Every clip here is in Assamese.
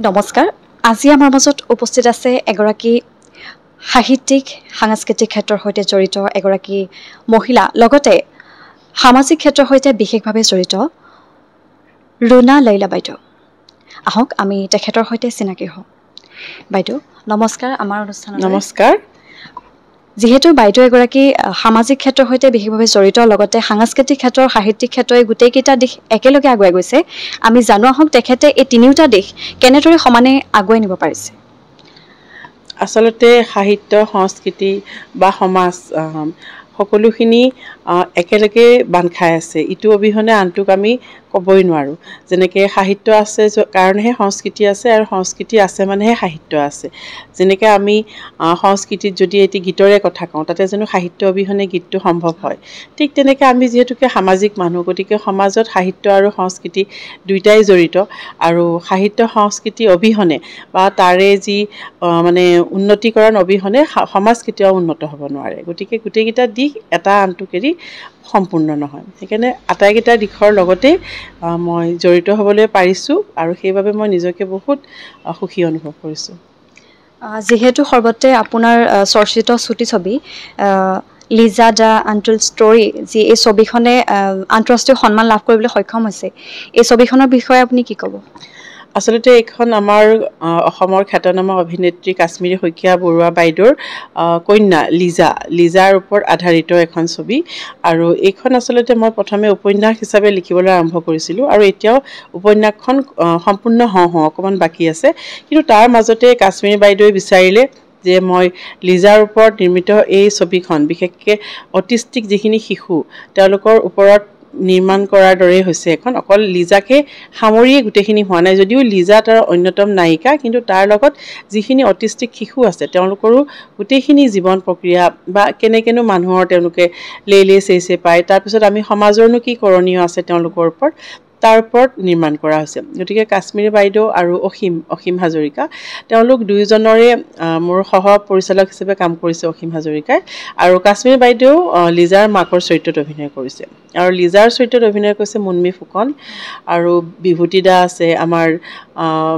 নমস্কাৰ, আজি আমাৰ মাজত উপস্থিত আছে এগৰাকী সাহিত্যিক, সাংস্কৃতিক ক্ষেত্ৰৰ সৈতে জড়িত এগৰাকী মহিলা, লগতে সামাজিক ক্ষেত্ৰৰ সৈতে বিশেষভাৱে জড়িত ৰুণা লাইলা বাইদেউ। আহক আমি তেখেতৰ সৈতে চিনাকি হওঁ। বাইদেউ নমস্কাৰ, আমাৰ অনুষ্ঠানত নমস্কাৰ। যিহেতু বাইদেউ এগৰাকী সামাজিক ক্ষেত্ৰৰ সৈতে বিশেষভাৱে জড়িত, লগতে সাংস্কৃতিক ক্ষেত্ৰৰ, সাহিত্যিক ক্ষেত্ৰৰ গোটেইকেইটা দিশ একেলগে আগুৱাই গৈছে, আমি জানো আহক তেখেতে এই তিনিওটা দিশ কেনেদৰে সমানে আগুৱাই নিব পাৰিছে। আচলতে সাহিত্য, সংস্কৃতি বা সমাজ সকলোখিনি একেলগে বান্ধ খাই আছে। ইটো অবিহনে আনটোক আমি ক'বই নোৱাৰোঁ। যেনেকৈ সাহিত্য আছে কাৰণেহে সংস্কৃতি আছে, আৰু সংস্কৃতি আছে মানেহে সাহিত্য আছে। যেনেকৈ আমি সংস্কৃতিত যদি এটি গীতৰে কথা কওঁ, তাতে জানো সাহিত্য অবিহনে গীতটো সম্ভৱ হয়? ঠিক তেনেকৈ আমি যিহেতুকে সামাজিক মানুহ, গতিকে সমাজত সাহিত্য আৰু সংস্কৃতি দুয়োটাই জড়িত। আৰু সাহিত্য সংস্কৃতি অবিহনে বা তাৰে যি মানে উন্নতিকৰণ অবিহনে সমাজ কেতিয়াও উন্নত হ'ব নোৱাৰে। গতিকে গোটেইকেইটা দিশ এটা আনটোক এৰি সম্পূৰ্ণ নহয়। সেইকাৰণে আটাইকেইটা দিশৰ লগতেই মই জড়িত হ'বলৈ পাৰিছোঁ আৰু সেইবাবে মই নিজকে বহুত সুখী অনুভৱ কৰিছোঁ। যিহেতু সৰ্বত্ৰে আপোনাৰ চৰ্চিত চুটি ছবি লিজা the untold story, যি এই ছবিখনে আন্তঃৰাষ্ট্ৰীয় সন্মান লাভ কৰিবলৈ সক্ষম হৈছে, এই ছবিখনৰ বিষয়ে আপুনি কি ক'ব? আচলতে এইখন আমাৰ অসমৰ খ্যাতনামা অভিনেত্ৰী কাশ্মীৰী শইকীয়া বৰুৱা বাইদেউৰ কন্যা লিজা, লিজাৰ ওপৰত আধাৰিত এখন ছবি। আৰু এইখন আচলতে মই প্ৰথমে উপন্যাস হিচাপে লিখিবলৈ আৰম্ভ কৰিছিলোঁ আৰু এতিয়াও উপন্যাসখন সম্পূৰ্ণ হওঁ হওঁ অকণমান বাকী আছে। কিন্তু তাৰ মাজতে কাশ্মীৰী বাইদেৱে বিচাৰিলে যে মই লিজাৰ ওপৰত নিৰ্মিত এই ছবিখন বিশেষকৈ অটিষ্টিক যিখিনি শিশু তেওঁলোকৰ ওপৰত নিৰ্মাণ কৰাৰ দৰেই হৈছে এখন। অকল লিজাকে সামৰিয়ে গোটেইখিনি হোৱা নাই, যদিও লিজা তাৰ অন্যতম নায়িকা, কিন্তু তাৰ লগত যিখিনি অটিষ্টিক শিশু আছে তেওঁলোকৰো গোটেইখিনি জীৱন প্ৰক্ৰিয়া বা কেনেকৈনো মানুহৰ তেওঁলোকে লেই লেই চেই চেই পায়, তাৰপিছত আমি সমাজৰনো কি কৰণীয় আছে তেওঁলোকৰ ওপৰত, তাৰ ওপৰত নিৰ্মাণ কৰা হৈছে। গতিকে কাশ্মীৰী বাইদেউ আৰু অসীম, অসীম হাজৰিকা, তেওঁলোক দুয়োজনৰে মোৰ সহ পৰিচালক হিচাপে কাম কৰিছে অসীম হাজৰিকাই। আৰু কাশ্মীৰী বাইদেউ লিজাৰ মাকৰ চৰিত্ৰত অভিনয় কৰিছে আৰু লিজাৰ চৰিত্ৰত অভিনয় কৰিছে মুন্মী ফুকন আৰু বিভূতি দা আছে, আমাৰ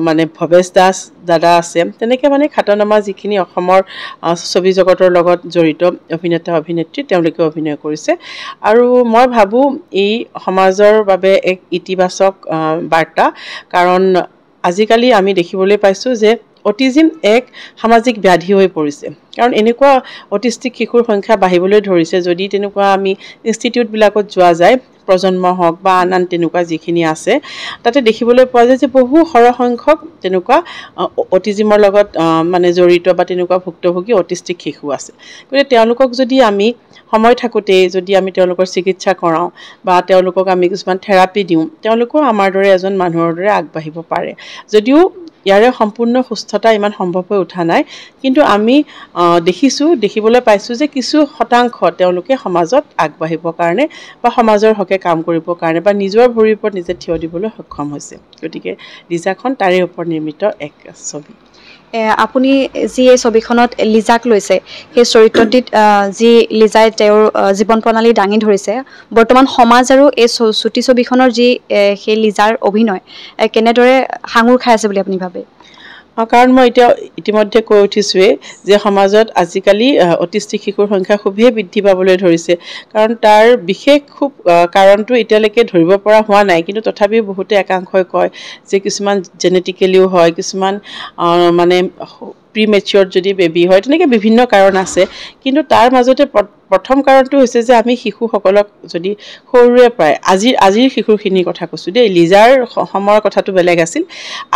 মানে ভৱেশ দাস দাদা আছে। তেনেকৈ মানে খ্যাতনামা যিখিনি অসমৰ ছবি জগতৰ লগত জড়িত অভিনেতা অভিনেত্ৰী তেওঁলোকেও অভিনয় কৰিছে। আৰু মই ভাবোঁ এই সমাজৰ বাবে এক ইতিবাচক বাৰ্তা, কাৰণ আজিকালি আমি দেখিবলৈ পাইছোঁ যে অটিজিম এক সামাজিক ব্যাধি হৈ পৰিছে। কাৰণ এনেকুৱা অটিষ্টিক শিশুৰ সংখ্যা বাঢ়িবলৈ ধৰিছে। যদি তেনেকুৱা আমি ইনষ্টিটিউটবিলাকত যোৱা যায়, প্ৰজন্ম হওক বা আন আন তেনেকুৱা যিখিনি আছে, তাতে দেখিবলৈ পোৱা যায় যে বহু সৰহসংখ্যক তেনেকুৱা অটিজিমৰ লগত মানে জড়িত বা তেনেকুৱা ভুক্তভোগী অটিষ্টিক শিশু আছে। গতিকে তেওঁলোকক যদি আমি সময় থাকোঁতেই যদি আমি তেওঁলোকৰ চিকিৎসা কৰাওঁ বা তেওঁলোকক আমি কিছুমান থেৰাপি দিওঁ, তেওঁলোকেও আমাৰ দৰে এজন মানুহৰ দৰে আগবাঢ়িব পাৰে। যদিও ইয়াৰে সম্পূৰ্ণ সুস্থতা ইমান সম্ভৱ হৈ উঠা নাই, কিন্তু আমি দেখিছোঁ, দেখিবলৈ পাইছোঁ যে কিছু শতাংশ তেওঁলোকে সমাজত আগবাঢ়িবৰ কাৰণে বা সমাজৰ হকে কাম কৰিবৰ কাৰণে বা নিজৰ ভৰিৰ ওপৰত নিজে থিয় দিবলৈ সক্ষম হৈছে। গতিকে লিজাখন তাৰে ওপৰত নিৰ্মিত এক ছবি। আপুনি যি এই ছবিখনত লিজাক লৈছে, সেই চৰিত্ৰটিত যি লিজাই তেওঁৰ জীৱন প্ৰণালী দাঙি ধৰিছে, বৰ্তমান সমাজ আৰু এই চুটি ছবিখনৰ যি সেই লিজাৰ অভিনয় কেনেদৰে সাঙুৰ খাই আছে বুলি আপুনি ভাবে? কাৰণ মই এতিয়া ইতিমধ্যে কৈ উঠিছোঁৱেই যে সমাজত আজিকালি অটিষ্টিক শিশুৰ সংখ্যা খুবেই বৃদ্ধি পাবলৈ ধৰিছে। কাৰণ তাৰ বিশেষ খুব কাৰণটো এতিয়ালৈকে ধৰিব পৰা হোৱা নাই, কিন্তু তথাপিও বহুতে একাংশই কয় যে কিছুমান জেনেটিকেলিও হয়, কিছুমান মানে প্ৰি মেচিয়ৰ যদি বেবী হয়, তেনেকৈ বিভিন্ন কাৰণ আছে। কিন্তু তাৰ মাজতে প্ৰথম কাৰণটো হৈছে যে আমি শিশুসকলক যদি সৰুৰে পৰাই, আজিৰ শিশুখিনিৰ কথা কৈছোঁ দেই, লিজাৰ সময়ৰ কথাটো বেলেগ আছিল।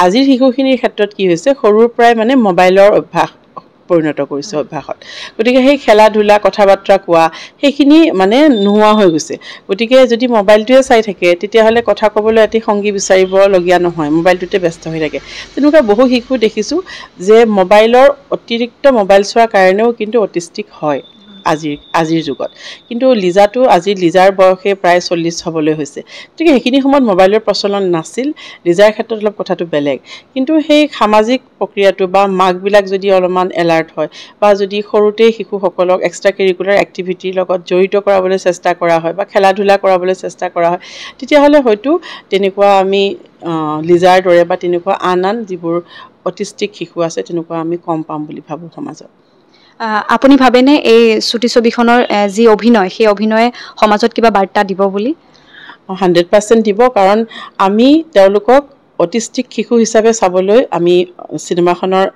আজিৰ শিশুখিনিৰ ক্ষেত্ৰত কি হৈছে, সৰুৰ পৰাই মানে মোবাইলৰ অভ্যাস পৰিণত কৰিছে অভ্যাসত। গতিকে সেই খেলা ধূলা, কথা বাৰ্তা কোৱা সেইখিনি মানে নোহোৱা হৈ গৈছে। গতিকে যদি মোবাইলটোৱে চাই থাকে তেতিয়াহ'লে কথা ক'বলৈ এটি সংগী বিচাৰিবলগীয়া নহয়, মোবাইলটোতে ব্যস্ত হৈ থাকে। তেনেকুৱা বহু শিশু দেখিছোঁ যে মোবাইলৰ অতিৰিক্ত মোবাইল চোৱাৰ কাৰণেও কিন্তু অটিষ্টিক হয়। আজিৰ যুগত। কিন্তু লিজাটো আজি লিজাৰ বয়সে প্ৰায় 40 হ'বলৈ হৈছে, গতিকে সেইখিনি সময়ত মোবাইলৰ প্ৰচলন নাছিল। লিজাৰ ক্ষেত্ৰত অলপ কথাটো বেলেগ, কিন্তু সেই সামাজিক প্ৰক্ৰিয়াটো বা মাকবিলাক যদি অলপমান এলাৰ্ট হয় বা যদি সৰুতেই শিশুসকলক এক্সট্ৰা কেৰিকুলাৰ এক্টিভিটিৰ লগত জড়িত কৰাবলৈ চেষ্টা কৰা হয় বা খেলা ধূলা কৰাবলৈ চেষ্টা কৰা হয়, তেতিয়াহ'লে হয়তো তেনেকুৱা আমি লিজাৰ দৰে বা তেনেকুৱা আন আন যিবোৰ অটিষ্টিক শিশু আছে তেনেকুৱা আমি কম পাম বুলি ভাবোঁ সমাজত। আপুনি ভাবেনে এই চুটি ছবিখনৰ যি অভিনয়, সেই অভিনয়ে সমাজত কিবা বাৰ্তা দিব বুলি? 100% দিব, কাৰণ আমি তেওঁলোকক অটিষ্টিক শিশু হিচাপে চাবলৈ আমি চিনেমাখনৰ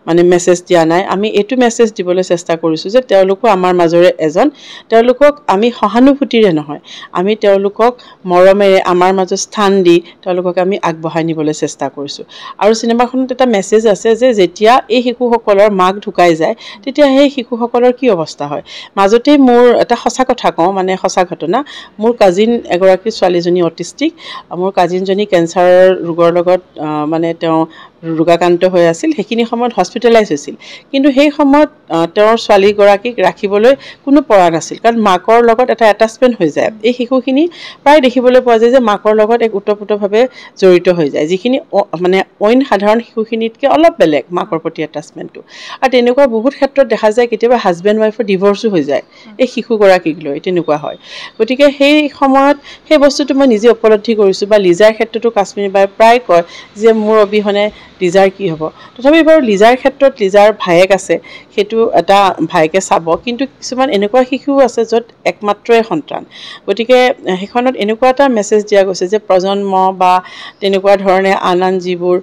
মানে মেছেজ দিয়া নাই। আমি এইটো মেছেজ দিবলৈ চেষ্টা কৰিছোঁ যে তেওঁলোকো আমাৰ মাজৰে এজন, তেওঁলোকক আমি সহানুভূতিৰে নহয়, আমি তেওঁলোকক মৰমেৰে আমাৰ মাজত স্থান দি তেওঁলোকক আমি আগবঢ়াই নিবলৈ চেষ্টা কৰিছোঁ। আৰু চিনেমাখনত এটা মেছেজ আছে যে যেতিয়া এই শিশুসকলৰ মাক ঢুকাই যায় তেতিয়া সেই শিশুসকলৰ কি অৱস্থা হয়। মাজতেই মোৰ এটা সঁচা কথা কওঁ, মানে সঁচা ঘটনা, মোৰ কাজিন এগৰাকী ছোৱালীজনী অটিষ্টিক, মোৰ কাজিনজনী কেঞ্চাৰৰ ৰোগৰ লগত মানে তেওঁ ৰোগাক্ৰান্ত হৈ আছিল, সেইখিনি সময়ত হস্পিটেলাইজ হৈছিল। কিন্তু সেই সময়ত তেওঁৰ ছোৱালীগৰাকীক ৰাখিবলৈ কোনো পৰা নাছিল, কাৰণ মাকৰ লগত এটা এটাচমেণ্ট হৈ যায়। এই শিশুখিনি প্ৰায় দেখিবলৈ পোৱা যায় যে মাকৰ লগত এক ওতপ্ৰোতভাৱে জড়িত হৈ যায়, যিখিনি মানে অইন সাধাৰণ শিশুখিনিতকৈ অলপ বেলেগ মাকৰ প্ৰতি এটাচমেণ্টটো। আৰু তেনেকুৱা বহুত ক্ষেত্ৰত দেখা যায় কেতিয়াবা হাজবেণ্ড ৱাইফৰ ডিভৰ্চো হৈ যায় এই শিশুগৰাকীক লৈ, তেনেকুৱা হয়। গতিকে সেই সময়ত সেই বস্তুটো মই নিজে উপলব্ধি কৰিছোঁ। বা লিজাৰ ক্ষেত্ৰতো কাশ্মীৰী বাই প্ৰায় কয় যে মোৰ অবিহনে লিজাৰ কি হ'ব। তথাপি বাৰু লিজাৰ ক্ষেত্ৰত লিজাৰ ভায়েক আছে, সেইটো এটা ভায়েকে চাব, কিন্তু কিছুমান এনেকুৱা শিশুও আছে য'ত একমাত্ৰই সন্তান। গতিকে সেইখনত এনেকুৱা এটা মেছেজ দিয়া গৈছে যে প্ৰজন্ম বা তেনেকুৱা ধৰণে আন আন যিবোৰ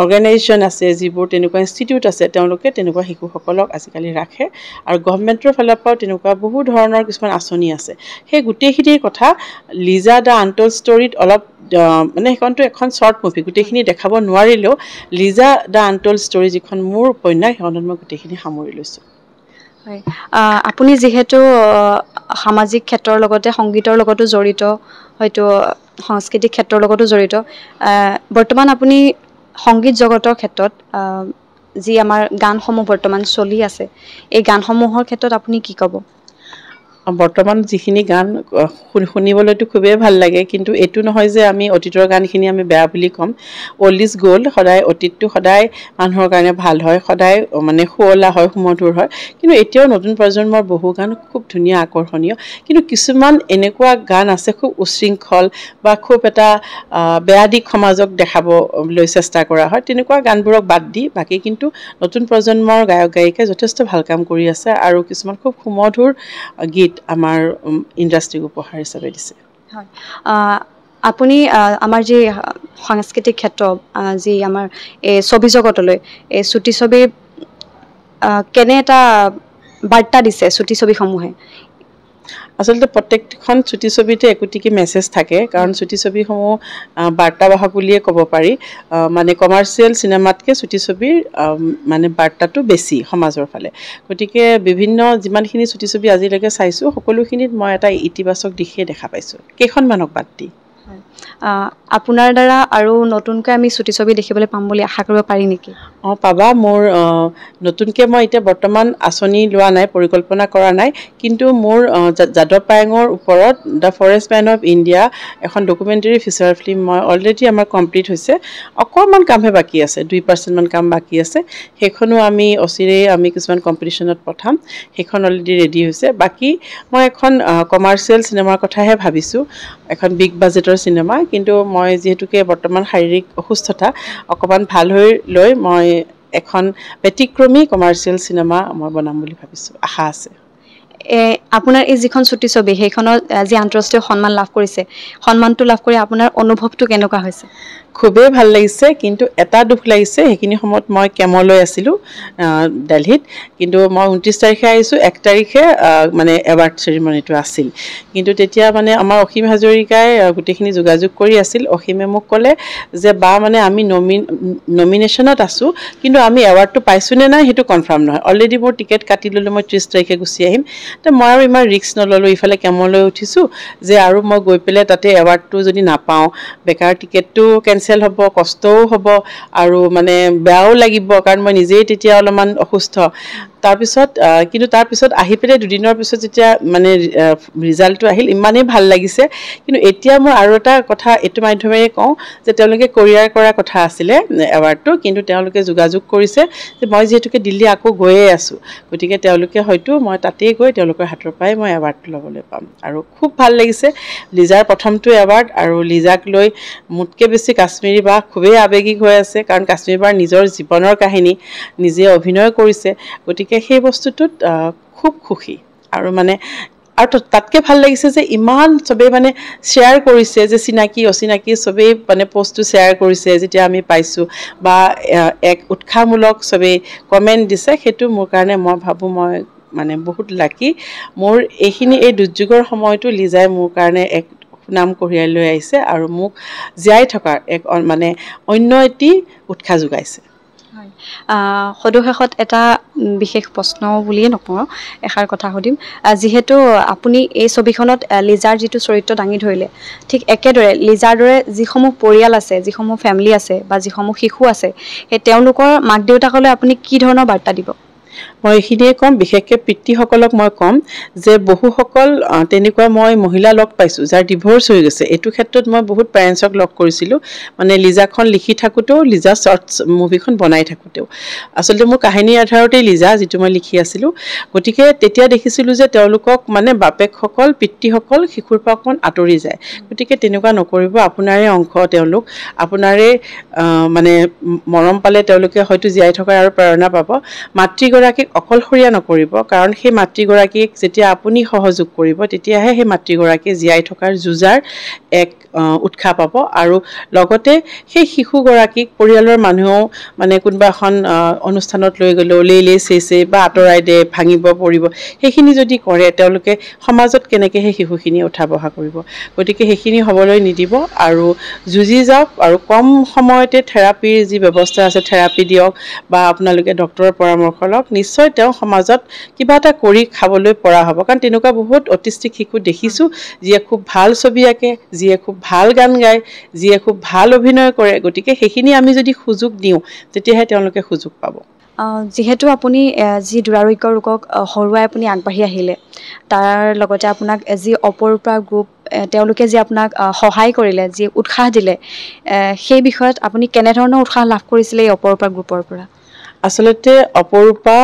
অৰ্গেনাইজেশ্যন আছে, যিবোৰ তেনেকুৱা ইনষ্টিটিউট আছে, তেওঁলোকে তেনেকুৱা শিশুসকলক আজিকালি ৰাখে। আৰু গভমেণ্টৰ ফালৰ পৰাও তেনেকুৱা বহু ধৰণৰ কিছুমান আঁচনি আছে। সেই গোটেইখিনিৰ কথা লিজা the untold ষ্টৰীত অলপ মানে সেইখনতো এখন শ্বৰ্ট মুভি, গোটেইখিনি দেখাব নোৱাৰিলেও লিজা the untold story যিখন মোৰ উপন্যাস, সেইখনত মই গোটেইখিনি সামৰি লৈছোঁ। হয়, আপুনি যিহেতু সামাজিক ক্ষেত্ৰৰ লগতে সংগীতৰ লগতো জড়িত, হয়তো সাংস্কৃতিক ক্ষেত্ৰৰ লগতো জড়িত, বৰ্তমান আপুনি সংগীত জগতৰ ক্ষেত্ৰত যি আমাৰ গানসমূহ বৰ্তমান চলি আছে, এই গানসমূহৰ ক্ষেত্ৰত আপুনি কি ক'ব? বৰ্তমান যিখিনি গান শুনিবলৈতো খুবেই ভাল লাগে, কিন্তু এইটো নহয় যে আমি অতীতৰ গানখিনি আমি বেয়া বুলি ক'ম। অল্ড is gold, সদায় অতীতটো সদায় মানুহৰ কাৰণে ভাল হয়, সদায় মানে শুৱলা হয়, সুমধুৰ হয়। কিন্তু এতিয়াও নতুন প্ৰজন্মৰ বহু গান খুব ধুনীয়া, আকৰ্ষণীয়। কিন্তু কিছুমান এনেকুৱা গান আছে খুব উচ্ছৃংখল বা খুব এটা বেয়া দিশ সমাজক দেখাবলৈ চেষ্টা কৰা হয়, তেনেকুৱা গানবোৰক বাদ দি বাকী কিন্তু নতুন প্ৰজন্মৰ গায়ক গায়িকাই যথেষ্ট ভাল কাম কৰি আছে আৰু কিছুমান খুব সুমধুৰ গীত আমাৰ ইণ্ডাষ্ট্ৰীক উপহাৰ হিচাপে দিছে। হয়, আপুনি আমাৰ যি সাংস্কৃতিক ক্ষেত্ৰ, যি আমাৰ এই ছবি জগতলৈ এই চুটি ছবি কেনে এটা বাৰ্তা দিছে চুটি ছবিসমূহে? আচলতে প্ৰত্যেকখন চুটি ছবিতে একোটিকে মেছেজ থাকে, কাৰণ চুটি ছবিসমূহ বাৰ্তাবাহক বুলিয়ে ক'ব পাৰি। মানে কমাৰ্চিয়েল চিনেমাতকৈ চুটি ছবিৰ মানে বাৰ্তাটো বেছি সমাজৰ ফালে। গতিকে বিভিন্ন যিমানখিনি চুটি ছবি আজিলৈকে চাইছোঁ সকলোখিনিত মই এটা ইতিবাচক দিশেই দেখা পাইছোঁ, কেইখনমানক বাদ দি। আপোনাৰ দ্বাৰা আৰু নতুনকৈ আমি চুটি ছবি দেখিবলৈ পাম বুলি আশা কৰিব পাৰি নেকি? অঁ, পাবা। মোৰ নতুনকৈ মই এতিয়া বৰ্তমান আঁচনি লোৱা নাই, পৰিকল্পনা কৰা নাই, কিন্তু মোৰ যাদৱ পায়েঙৰ ওপৰত the forest man of India এখন ডকুমেণ্টেৰী ফিচাৰ ফিল্ম মই অলৰেডি আমাৰ কমপ্লিট হৈছে, অকণমান কামহে বাকী আছে, 2%মান কাম বাকী আছে। সেইখনো আমি অচিৰেই আমি কিছুমান কম্পিটিশ্যনত পঠাম, সেইখন অলৰেডি ৰেডি হৈছে। বাকী মই এখন কমাৰ্চিয়েল চিনেমাৰ কথাহে ভাবিছোঁ, এখন বিগ বাজেটৰ চিনেমা। কিন্তু মই যিহেতুকে বৰ্তমান শাৰীৰিক অসুস্থতা অকণমান ভাল হৈ লৈ মই এখন ব্যতিক্ৰমী কমাৰ্চিয়েল চিনেমা মই বনাম বুলি ভাবিছোঁ, আশা আছে। আপোনাৰ এই যিখন চুটি ছবি, সেইখনত যি আন্তঃৰাষ্ট্ৰীয় সন্মান লাভ কৰিছে, সন্মানটো লাভ কৰি আপোনাৰ অনুভৱটো কেনেকুৱা হৈছে? খুবেই ভাল লাগিছে, কিন্তু এটা দুখ লাগিছে, সেইখিনি সময়ত মই কেমলৈ আছিলোঁ দেলহিত, কিন্তু মই 29 তাৰিখে আহিছোঁ, 1 তাৰিখে মানে এৱাৰ্ড চেৰিমনিটো আছিল। কিন্তু তেতিয়া মানে আমাৰ অসীম হাজৰিকাই গোটেইখিনি যোগাযোগ কৰি আছিল। অসীমে মোক ক'লে যে বা মানে আমি নমিনেশ্যনত আছোঁ, কিন্তু আমি এৱাৰ্ডটো পাইছোঁ নে নাই সেইটো কনফাৰ্ম নহয়। অলৰেডি মোৰ টিকেট কাটি ল'লোঁ, মই 30 তাৰিখে গুচি আহিম। তো মই আৰু ইমান ৰিস্ক নল'লোঁ, ইফালে কেমলৈ উঠিছোঁ যে আৰু মই গৈ পেলাই তাতে এৱাৰ্ডটো যদি নাপাওঁ, বেকাৰ টিকেটটো কেঞ্চেল হ'ব, কষ্টও হ'ব আৰু মানে বেয়াও লাগিব, কাৰণ মই নিজেই তেতিয়া অলপমান অসুস্থ। তাৰপিছত কিন্তু তাৰপিছত আহি পেলাই দুদিনৰ পিছত যেতিয়া মানে ৰিজাল্টটো আহিল, ইমানেই ভাল লাগিছে। কিন্তু এতিয়া মই আৰু এটা কথা এইটো মাধ্যমেৰে কওঁ যে তেওঁলোকে কোৰিয়াৰ কৰা কথা আছিলে এৱাৰ্ডটো, কিন্তু তেওঁলোকে যোগাযোগ কৰিছে যে মই যিহেতুকে দিল্লী আকৌ গৈয়ে আছোঁ, গতিকে তেওঁলোকে হয়তো মই তাতেই গৈ তেওঁলোকৰ হাতৰ পৰাই মই এৱাৰ্ডটো ল'বলৈ পাম। আৰু খুব ভাল লাগিছে, লিজাৰ প্ৰথমটো এৱাৰ্ড, আৰু লিজাক লৈ মোতকৈ বেছি কাশ্মীৰী বা খুবেই আৱেগিক হৈ আছে, কাৰণ কাশ্মীৰী বাৰ নিজৰ জীৱনৰ কাহিনী নিজে অভিনয় কৰিছে, গতিকে সেই বস্তুটোত খুব সুখী। আৰু মানে আৰু তাতকৈ ভাল লাগিছে যে ইমান চবেই মানে শ্বেয়াৰ কৰিছে, যে চিনাকি অচিনাকি চবেই মানে পষ্টটো শ্বেয়াৰ কৰিছে যেতিয়া আমি পাইছোঁ, বা এক উৎসাহমূলক চবেই কমেণ্ট দিছে। সেইটো মোৰ কাৰণে মই ভাবোঁ মই মানে বহুত লাকি। মোৰ এইখিনি এই দুৰ্যোগৰ সময়তো লিজাই মোৰ কাৰণে এক সুনাম কঢ়িয়াই লৈ আহিছে আৰু মোক জীয়াই থকাৰ এক মানে অন্য এটি উৎসাহ যোগাইছে। হয়, সদৌশেষত এটা বিশেষ প্ৰশ্ন বুলিয়ে নকওঁ, এষাৰ কথা সুধিম। যিহেতু আপুনি এই ছবিখনত লিজাৰ যিটো চৰিত্ৰ দাঙি ধৰিলে, ঠিক একেদৰে লিজাৰ দৰে যিসমূহ পৰিয়াল আছে, যিসমূহ ফেমিলি আছে বা যিসমূহ শিশু আছে, সেই তেওঁলোকৰ মাক দেউতাকলৈ আপুনি কি ধৰণৰ বাৰ্তা দিব? মই এইখিনিয়ে ক'ম, বিশেষকৈ পিতৃসকলক মই ক'ম যে বহুসকল তেনেকুৱা মই মহিলা লগ পাইছোঁ যাৰ ডিভ'ৰ্চ হৈ গৈছে। এইটো ক্ষেত্ৰত মই বহুত পেৰেণ্টছক লগ কৰিছিলোঁ, মানে লিজাখন লিখি থাকোঁতেও, লিজা শ্বৰ্টছ মুভিখন বনাই থাকোঁতেও, আচলতে মোৰ কাহিনীৰ আধাৰতেই লিজা যিটো মই লিখি আছিলোঁ। গতিকে তেতিয়া দেখিছিলোঁ যে তেওঁলোকক মানে বাপেকসকল, পিতৃসকল শিশুৰ পৰা অকণমান আঁতৰি যায়। গতিকে তেনেকুৱা নকৰিব, আপোনাৰে অংশ তেওঁলোক, আপোনাৰে মানে মৰম পালে তেওঁলোকে হয়তো জীয়াই থকাৰ আৰু প্ৰেৰণা পাব। মাতৃগৰাকীক অকলশৰীয়া নকৰিব, কাৰণ সেই মাতৃগৰাকীক যেতিয়া আপুনি সহযোগ কৰিব তেতিয়াহে সেই মাতৃগৰাকীয়ে জীয়াই থকাৰ যুঁজাৰ এক উৎসাহ পাব। আৰু লগতে সেই শিশুগৰাকীক পৰিয়ালৰ মানুহেও মানে কোনোবা এখন অনুষ্ঠানত লৈ গ'লেও লেই লেই চেই চেই বা আঁতৰাই দে, ভাঙিব পৰিব, সেইখিনি যদি কৰে তেওঁলোকে সমাজত কেনেকৈ সেই শিশুখিনি উঠা বহা কৰিব। গতিকে সেইখিনি হ'বলৈ নিদিব আৰু যুঁজি যাওক। আৰু কম সময়তে থেৰাপিৰ যি ব্যৱস্থা আছে থেৰাপি দিয়ক বা আপোনালোকে ডক্টৰৰ পৰামৰ্শ লওক, নিশ্চয় তেওঁ সমাজত কিবা এটা কৰি খাবলৈ পৰা হ'ব। কাৰণ তেনেকুৱা বহুত অটিষ্টিক শিশু দেখিছোঁ যিয়ে খুব ভাল ছবি আঁকে, যিয়ে খুব ভাল গান গায়, যিয়ে খুব ভাল অভিনয় কৰে। গতিকে সেইখিনি আমি যদি সুযোগ দিওঁ তেতিয়াহে তেওঁলোকে সুযোগ পাব। যিহেতু আপুনি যি দুৰাৰোগ্য ৰোগক হৰুৱাই আপুনি আগবাঢ়ি আহিলে, তাৰ লগতে আপোনাক যি অপৰূপা গ্ৰুপ তেওঁলোকে যি আপোনাক সহায় কৰিলে, যি উৎসাহ দিলে, সেই বিষয়ত আপুনি কেনেধৰণৰ উৎসাহ লাভ কৰিছিলে এই অপৰূপা গ্ৰুপৰ পৰা? আচলতে অপৰূপা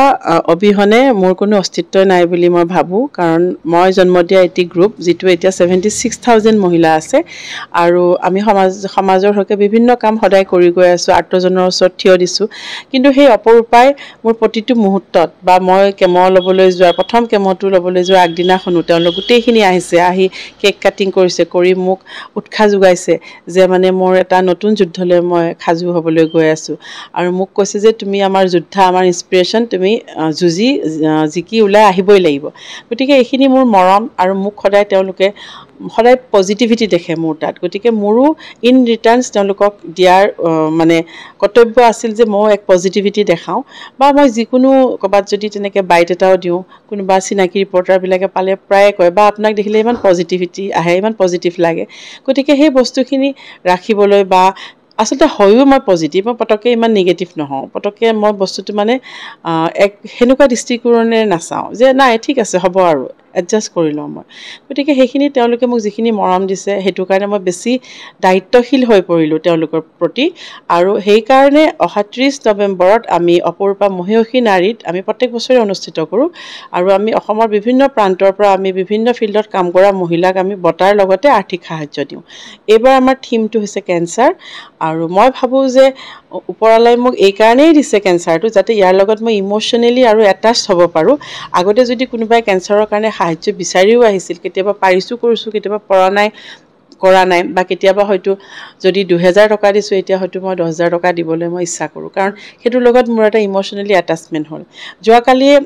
অবিহনে মোৰ কোনো অস্তিত্ব নাই বুলি মই ভাবোঁ, কাৰণ মই জন্ম দিয়া এটি গ্ৰুপ যিটো এতিয়া 76,000 মহিলা আছে, আৰু আমি সমাজৰ হকে বিভিন্ন কাম সদায় কৰি গৈ আছোঁ, আৰ্তজনৰ ওচৰত থিয় দিছোঁ। কিন্তু সেই অপৰূপাই মোৰ প্ৰতিটো মুহূৰ্তত বা মই কেম ল'বলৈ যোৱাৰ প্ৰথম কেমটো ল'বলৈ যোৱাৰ আগদিনাখনো তেওঁলোক গোটেইখিনি আহিছে, আহি কেক কাটিং কৰিছে, কৰি মোক উৎসাহ যোগাইছে যে মানে মোৰ এটা নতুন যুদ্ধলৈ মই সাজু হ'বলৈ গৈ আছোঁ। আৰু মোক কৈছে যে তুমি আমাৰ যোদ্ধা, আমাৰ ইনস্পিৰেশ্যন, তুমি যুঁজি জিকি ওলাই আহিবই লাগিব। গতিকে এইখিনি মোৰ মৰম, আৰু মোক সদায় তেওঁলোকে সদায় পজিটিভিটি দেখে মোৰ তাত। গতিকে মোৰো ইন ৰিটাৰ্ণছ তেওঁলোকক দিয়াৰ মানে কৰ্তব্য আছিল যে ময়ো এক পজিটিভিটি দেখাওঁ, বা মই যিকোনো ক'ৰবাত যদি তেনেকৈ বাইট এটাও দিওঁ, কোনোবা চিনাকি ৰিপৰ্টাৰবিলাকে পালে প্ৰায়ে কয় বা আপোনাক দেখিলে ইমান পজিটিভিটি আহে, ইমান পজিটিভ লাগে। গতিকে সেই বস্তুখিনি ৰাখিবলৈ বা আচলতে হয়ো মই পজিটিভ, মই পটককৈ ইমান নিগেটিভ নহওঁ, পটককৈ মই বস্তুটো মানে এক সেনেকুৱা দৃষ্টিকোণেৰে নাচাওঁ যে নাই ঠিক আছে হ'ব আৰু এডজাষ্ট কৰি লওঁ মই। গতিকে সেইখিনি তেওঁলোকে মোক যিখিনি মৰম দিছে সেইটো কাৰণে মই বেছি দায়িত্বশীল হৈ পৰিলোঁ তেওঁলোকৰ প্ৰতি। আৰু সেইকাৰণে অহা 30 নৱেম্বৰত আমি অপৰূপা মহিয়সী নাৰীত আমি প্ৰত্যেক বছৰে অনুষ্ঠিত কৰোঁ, আৰু আমি অসমৰ বিভিন্ন প্ৰান্তৰ পৰা আমি বিভিন্ন ফিল্ডত কাম কৰা মহিলাক আমি বঁটাৰ লগতে আৰ্থিক সাহাৰ্য দিওঁ। এইবাৰ আমাৰ থিমটো হৈছে কেঞ্চাৰ, আৰু মই ভাবোঁ যে ওপৰৱালাই মোক এইকাৰণেই দিছে কেঞ্চাৰটো, যাতে ইয়াৰ লগত মই ইম'শ্যনেলি আৰু এটাচ হ'ব পাৰোঁ। আগতে যদি কোনোবাই কেঞ্চাৰৰ কাৰণে সাহাৰ্য বিচাৰিও আহিছিল, কেতিয়াবা পাৰিছোঁ কৰিছোঁ, কেতিয়াবা পৰা নাই কৰা নাই, বা কেতিয়াবা হয়তো যদি 2000 টকা দিছোঁ, এতিয়া হয়তো মই 10,000 টকা দিবলৈ মই ইচ্ছা কৰোঁ, কাৰণ সেইটোৰ লগত মোৰ এটা ইম'শ্যনেলি এটাচমেণ্ট হ'ল। যোৱাকালিয়ে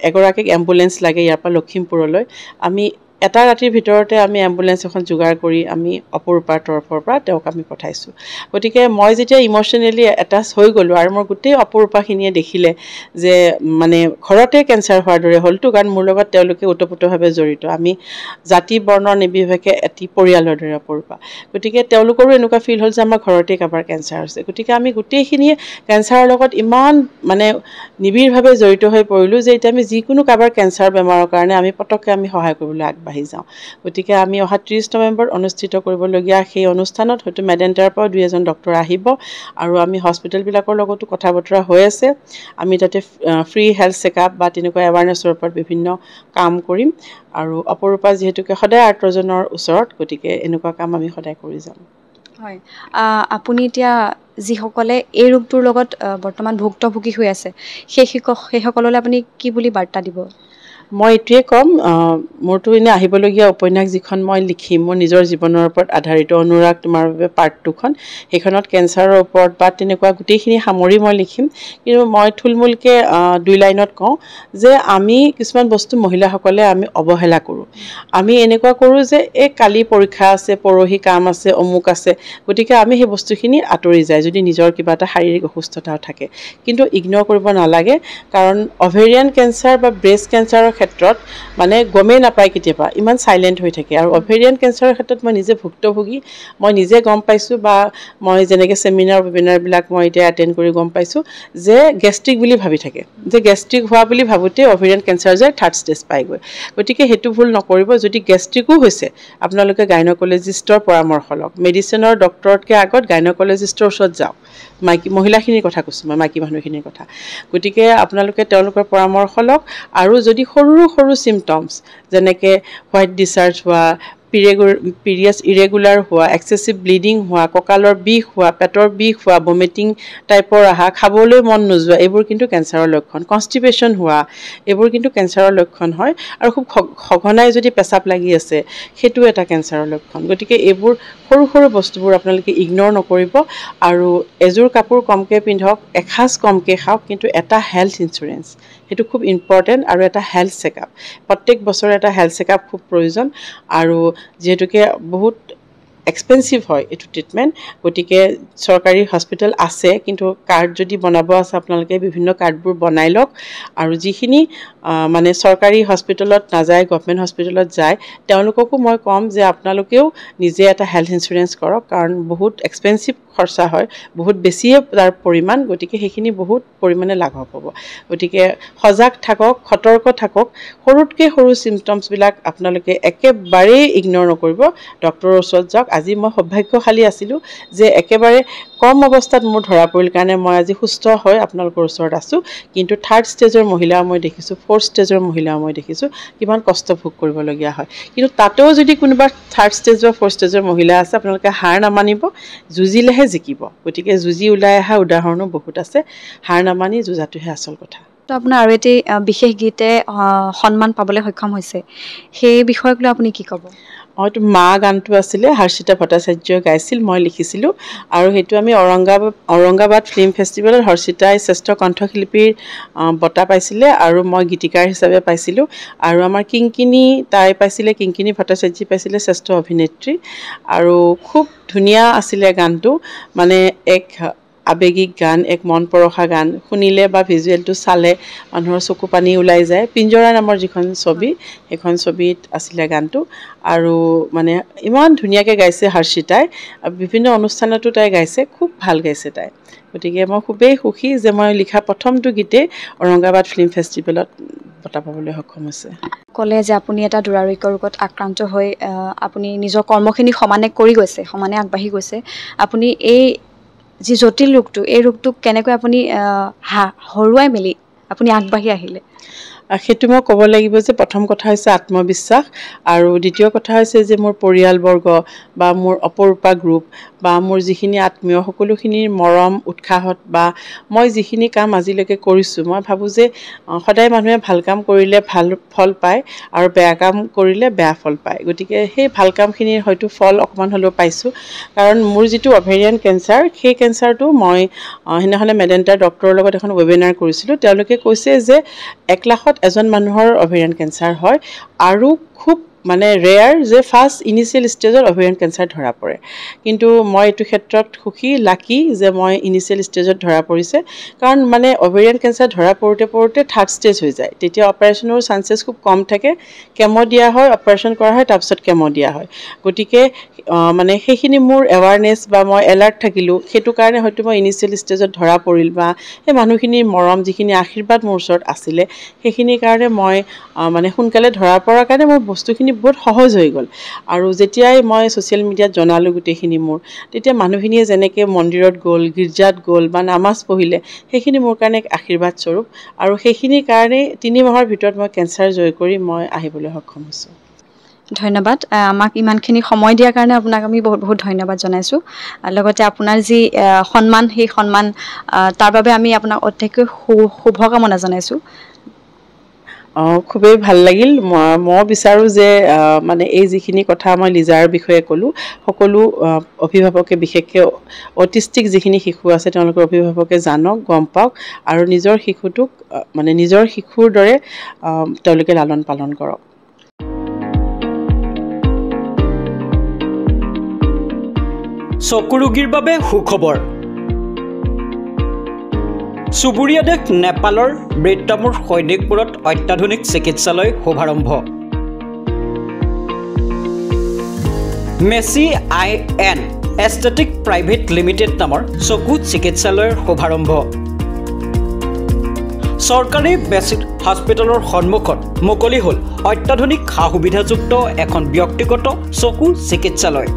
এগৰাকীক এম্বুলেঞ্চ লাগে ইয়াৰ পৰা লখিমপুৰলৈ, আমি এটা ৰাতিৰ ভিতৰতে আমি এম্বুলেঞ্চ এখন যোগাৰ কৰি আমি অপৰূপাৰ তৰফৰ পৰা তেওঁক আমি পঠাইছোঁ। গতিকে মই যেতিয়া ইম'চনেলি এটাচ হৈ গ'লোঁ আৰু মোৰ গোটেই অপৰূপাখিনিয়ে দেখিলে যে মানে ঘৰতে কেঞ্চাৰ হোৱাৰ দৰে হ'লতো, কাৰণ মোৰ লগত তেওঁলোকে ওতপ্ৰোতভাৱে জড়িত, আমি জাতি বৰ্ণ নিৰ্বিশেষে এটি পৰিয়ালৰ দৰে অপৰূপা। গতিকে তেওঁলোকৰো এনেকুৱা ফিল হ'ল যে আমাৰ ঘৰতেই কাৰোবাৰ কেঞ্চাৰ হৈছে। গতিকে আমি গোটেইখিনিয়ে কেঞ্চাৰৰ লগত ইমান মানে নিবিড়ভাৱে জড়িত হৈ পৰিলোঁ যে এতিয়া আমি যিকোনো কাৰোবাৰ কেঞ্চাৰ বেমাৰৰ কাৰণে আমি পটককৈ আমি সহায় কৰিবলৈ আগবাঢ়ি যাওঁ। গতিকে আমি অহা 30 নৱেম্বৰত অনুষ্ঠিত কৰিবলগীয়া সেই অনুষ্ঠানত হয়তো মেডেণ্টাৰ পৰাও 2 এজন ডক্টৰ আহিব আৰু আমি হস্পিটেলবিলাকৰ লগতো কথা বতৰা হৈ আছে। আমি তাতে ফ্ৰী হেল্থ চেকআপ বা তেনেকুৱা এৱাৰনেছৰ ওপৰত বিভিন্ন কাম কৰিম। আৰু অপৰূপা যিহেতুকে সদায় আৰ্তজনৰ ওচৰত, গতিকে এনেকুৱা কাম আমি সদায় কৰি যাম। হয়, আপুনি এতিয়া যিসকলে এই ৰোগটোৰ লগত বৰ্তমান ভুক্তভোগী হৈ আছে সেইসকললৈ আপুনি কি বুলি বাৰ্তা দিব? মই এইটোৱে ক'ম, মোৰতো এনেই আহিবলগীয়া উপন্যাস যিখন মই লিখিম মোৰ নিজৰ জীৱনৰ ওপৰত আধাৰিত অনুৰাগ তোমাৰ বাবে পাৰ্ট 2খন, সেইখনত কেঞ্চাৰৰ ওপৰত বা তেনেকুৱা গোটেইখিনি সামৰি মই লিখিম। কিন্তু মই থুলমূলকৈ 2 লাইনত কওঁ যে আমি কিছুমান বস্তু মহিলাসকলে আমি অৱহেলা কৰোঁ। আমি এনেকুৱা কৰোঁ যে এই কালি পৰীক্ষা আছে, পৰহি কাম আছে, অমুক আছে, গতিকে আমি সেই বস্তুখিনি আঁতৰি যায় যদি নিজৰ কিবা এটা শাৰীৰিক অসুস্থতাও থাকে। কিন্তু ইগন'ৰ কৰিব নালাগে, কাৰণ অভেৰিয়ান কেঞ্চাৰ বা ব্ৰেষ্ট কেঞ্চাৰৰ ক্ষেত্ৰত মানে গমেই নাপায়, কেতিয়াবা ইমান চাইলেণ্ট হৈ থাকে। আৰু অভেৰিয়ান কেঞ্চাৰৰ ক্ষেত্ৰত মই নিজে ভুক্তভোগী, মই নিজে গম পাইছোঁ বা মই যেনেকৈ চেমিনাৰ ৱেবিনাৰবিলাক মই এতিয়া এটেণ্ড কৰি গম পাইছোঁ যে গেষ্ট্ৰিক বুলি ভাবি থাকে, যে গেষ্ট্ৰিক হোৱা বুলি ভাবোঁতে অভেৰিয়ান কেঞ্চাৰ যায় 3rd stage পায়গৈ। গতিকে সেইটো ভুল নকৰিব। যদি গেষ্ট্ৰিকো হৈছে আপোনালোকে গাইনকলজিষ্টৰ পৰামৰ্শ লওক, মেডিচিনৰ ডক্টৰতকৈ আগত গাইনকলজিষ্টৰ ওচৰত যাওক। মাইকী মহিলাখিনিৰ কথা কৈছোঁ মই, মাইকী মানুহখিনিৰ কথা। গতিকে আপোনালোকে তেওঁলোকৰ পৰামৰ্শ লওক। আৰু যদি সৰু সৰু চিমটমছ যেনেকৈ হোৱাইট ডিচাৰ্জ হোৱা, পিৰিয়ডছ ইৰেগুলাৰ হোৱা, এক্সেচিভ ব্লিডিং হোৱা, কঁকালৰ বিষ হোৱা, পেটৰ বিষ হোৱা, ভমিটিং টাইপৰ অহা, খাবলৈ মন নোযোৱা, এইবোৰ কিন্তু কেঞ্চাৰৰ লক্ষণ। কনষ্টিপেশ্যন হোৱা, এইবোৰ কিন্তু কেঞ্চাৰৰ লক্ষণ হয়। আৰু খুব সঘনাই যদি পেচাব লাগি আছে সেইটো এটা কেঞ্চাৰৰ লক্ষণ। গতিকে এইবোৰ সৰু সৰু বস্তুবোৰ আপোনালোকে ইগন'ৰ নকৰিব। আৰু এযোৰ কাপোৰ কমকৈ পিন্ধক, এসাঁজ কমকৈ খাওক, কিন্তু এটা হেল্থ ইঞ্চুৰেঞ্চ সেইটো খুব ইম্পৰ্টেণ্ট। আৰু এটা হেল্থ চেকআপ, প্ৰত্যেক বছৰে এটা হেল্থ চেকআপ খুব প্ৰয়োজন। আৰু যিহেতুকে বহুত এক্সপেঞ্চিভ হয় এইটো ট্ৰিটমেণ্ট, গতিকে চৰকাৰী হস্পিটেল আছে, কিন্তু কাৰ্ড যদি বনাব আছে আপোনালোকে বিভিন্ন কাৰ্ডবোৰ বনাই লওক। আৰু যিখিনি মানে চৰকাৰী হস্পিটেলত নাযায়, গভমেণ্ট হস্পিটেলত যায়, তেওঁলোককো মই ক'ম যে আপোনালোকেও নিজে এটা হেল্থ ইঞ্চুৰেঞ্চ কৰক, কাৰণ বহুত এক্সপেঞ্চিভ খৰচা হয়, বহুত বেছিয়ে তাৰ পৰিমাণ, গতিকে সেইখিনি বহুত পৰিমাণে লাঘৱ হ'ব। গতিকে সজাগ থাকক, সতৰ্ক থাকক, সৰুতকৈ সৰু চিমটমছবিলাক আপোনালোকে একেবাৰেই ইগন'ৰ নকৰিব, ডক্টৰৰ ওচৰত যাওক। আজি মই সৌভাগ্যশালী আছিলোঁ যে একেবাৰে কম অৱস্থাত মোৰ ধৰা পৰিল কাৰণে মই আজি সুস্থ হৈ আপোনালোকৰ ওচৰত আছোঁ। কিন্তু 3rd ষ্টেজৰ মহিলাও মই দেখিছোঁ, 4th ষ্টেজৰ মহিলাও মই দেখিছোঁ কিমান কষ্ট ভোগ কৰিবলগীয়া হয়। কিন্তু তাতেও যদি কোনোবা 3rd stage বা 4th ষ্টেজৰ মহিলা আছে, আপোনালোকে হাৰ নামানিব, যুঁজিলেহে জিকিব। গতিকে যুঁজি ওলাই অহা উদাহৰণো বহুত আছে, হাৰ নামানি যুঁজাটোহে আচল কথা। তো আপোনাৰ আৰু এটি বিশেষ গীতে সন্মান পাবলৈ সক্ষম হৈছে, সেই বিষয়ক লৈ আপুনি কি ক'ব? হয়তো মা গানটো আছিলে, হৰ্ষিতা ভট্টাচাৰ্যই গাইছিল, মই লিখিছিলোঁ। আৰু সেইটো আমি ঔৰংগাবাদ ফিল্ম ফেষ্টিভেলত হৰ্ষিতাই শ্ৰেষ্ঠ কণ্ঠশিল্পীৰ বঁটা পাইছিলে আৰু মই গীতিকাৰ হিচাপে পাইছিলোঁ। আৰু আমাৰ কিংকিনী তাই পাইছিলে, কিংকিনী ভট্টাচাৰ্যই পাইছিলে শ্ৰেষ্ঠ অভিনেত্ৰী। আৰু খুব ধুনীয়া আছিলে গানটো, মানে এক আৱেগিক গান, এক মন পৰশা গান। শুনিলে বা ভিজুৱেলটো চালে মানুহৰ চকু পানী ওলাই যায়। পিঞ্জৰা নামৰ যিখন ছবি, সেইখন ছবিত আছিলে গানটো। আৰু মানে ইমান ধুনীয়াকৈ গাইছে হৰ্ষিতাই, বিভিন্ন অনুষ্ঠানতো তাই গাইছে, খুব ভাল গাইছে তাই। গতিকে মই খুবেই সুখী যে মই লিখা প্ৰথমটো গীতেই ঔৰংগাবাদ ফিল্ম ফেষ্টিভেলত বঁটা পাবলৈ সক্ষম হৈছে। ক'লে যে আপুনি এটা দুৰাৰোগ্য ৰোগত আক্ৰান্ত হৈ আপুনি নিজৰ কৰ্মখিনি সমানে কৰি গৈছে, সমানে আগবাঢ়ি গৈছে। আপুনি এই যি জটিল ৰোগটো, এই ৰোগটোক কেনেকৈ আপুনি হৰুৱাই মেলি আপুনি আগবাঢ়ি আহিলে? সেইটো মই ক'ব লাগিব যে প্ৰথম কথা হৈছে আত্মবিশ্বাস, আৰু দ্বিতীয় কথা হৈছে যে মোৰ পৰিয়ালবৰ্গ বা মোৰ অপৰূপা গ্ৰুপ বা মোৰ যিখিনি আত্মীয় সকলোখিনিৰ মৰম উৎসাহত বা মই যিখিনি কাম আজিলৈকে কৰিছোঁ, মই ভাবোঁ যে সদায় মানুহে ভাল কাম কৰিলে ভাল ফল পায় আৰু বেয়া কাম কৰিলে বেয়া ফল পায়। গতিকে সেই ভাল কামখিনিৰ হয়তো ফল অকণমান হ'লেও পাইছোঁ। কাৰণ মোৰ যিটো অভেৰিয়ান কেঞ্চাৰ, সেই কেঞ্চাৰটো মই সেইদিনাখনে মেডেণ্টাৰ ডক্টৰৰ লগত এখন ৱেবিনাৰ কৰিছিলোঁ। তেওঁলোকে কৈছে যে 1 লাখত এজন মানুহৰ অভেৰিয়ান কেঞ্চাৰ হয় আৰু খুব মানে ৰেয়াৰ যে ফাৰ্ষ্ট ইনিচিয়েল ষ্টেজত অভেৰিয়ান কেঞ্চাৰ ধৰা পৰে। কিন্তু মই এইটো ক্ষেত্ৰত সুখী, লাকি যে মই ইনিচিয়েল ষ্টেজত ধৰা পৰিছে, কাৰণ মানে অভেৰিয়ান কেঞ্চাৰ ধৰা পৰোঁতে পৰোঁতে থাৰ্ড ষ্টেজ হৈ যায়, তেতিয়া অপাৰেশ্যনৰ চান্সেছ খুব কম থাকে। কেম' দিয়া হয়, অপাৰেশ্যন কৰা হয়, তাৰপিছত কেম' দিয়া হয়। গতিকে মানে সেইখিনি মোৰ এৱাৰনেছ বা মই এলাৰ্ট থাকিলোঁ, সেইটো কাৰণে হয়তো মই ইনিচিয়েল ষ্টেজত ধৰা পৰিল বা সেই মানুহখিনিৰ মৰম, যিখিনি আশীৰ্বাদ মোৰ ওচৰত আছিলে, সেইখিনিৰ কাৰণে মই মানে সোনকালে ধৰা পৰাৰ কাৰণে মোৰ বস্তুখিনি বহুত সহজ হৈ গ'ল। আৰু যেতিয়াই মই ছ'চিয়েল মিডিয়াত জনালোঁ গোটেইখিনি মোৰ, তেতিয়া মানুহখিনিয়ে যেনেকৈ মন্দিৰত গ'ল, গীৰ্জাত গ'ল বা নামাজ পঢ়িলে, সেইখিনি মোৰ কাৰণে এক আশীৰ্বাদ স্বৰূপ। আৰু সেইখিনিৰ কাৰণেই 3 মাহৰ ভিতৰত মই কেঞ্চাৰ জয় কৰি মই আহিবলৈ সক্ষম হৈছোঁ। ধন্যবাদ, আমাক ইমানখিনি সময় দিয়াৰ কাৰণে আপোনাক আমি বহুত বহুত ধন্যবাদ জনাইছোঁ। লগতে আপোনাৰ যি সন্মান, সেই সন্মান তাৰ বাবে আমি আপোনাক অতিকৈ শুভকামনা জনাইছোঁ। খুবেই ভাল লাগিল। মই বিচাৰোঁ যে মানে এই যিখিনি কথা মই লিজাৰ বিষয়ে ক'লোঁ, সকলো অভিভাৱকে, বিশেষকৈ অটিষ্টিক যিখিনি শিশু আছে তেওঁলোকৰ অভিভাৱকে জানক, গম পাওক আৰু নিজৰ শিশুটোক মানে নিজৰ শিশুৰ দৰে তেওঁলোকে লালন পালন কৰক। চকু ৰোগীৰ বাবে সুখবৰ। চুবুৰীয়া দেশ নেপালৰ বৃত্তামুৰ সৈনিকপুৰত অত্যাধুনিক চিকিৎসালয় শুভাৰম্ভ। Messi eye and aesthetic private limited নামৰ চকু চিকিৎসালয়ৰ শুভাৰম্ভ। চৰকাৰী বেছিক হস্পিটেলৰ সন্মুখত মুকলি হ'ল অত্যাধুনিক সা সুবিধাযুক্ত এখন ব্যক্তিগত চকু চিকিৎসালয়,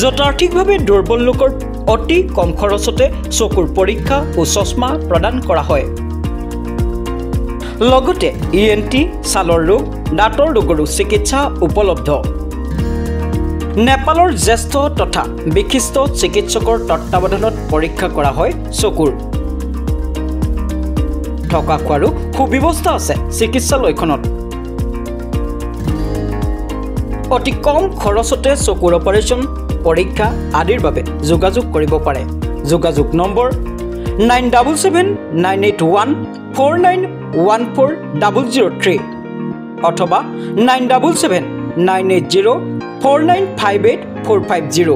য'ত আৰ্থিকভাৱে দুৰ্বল লোকৰ অতি কম খৰচতে চকুৰ পৰীক্ষা ও চশমা প্ৰদান কৰা হয়। লগতে ENT, ছালৰ ৰোগ, দাঁতৰ ৰোগৰো চিকিৎসা উপলব্ধ। নেপালৰ জ্যেষ্ঠ তথা বিশিষ্ট চিকিৎসকৰ তত্বাৱধানত পৰীক্ষা কৰা হয় চকুৰ। থকা খোৱাৰো সুব্যৱস্থা আছে চিকিৎসালয়খনত। অতি কম খৰচতে চকুৰ অপাৰেশ্যন, পৰীক্ষা আদিৰ বাবে যোগাযোগ কৰিব পাৰে। যোগাযোগ নম্বৰ 977981 4914003 অথবা 977980 4958450।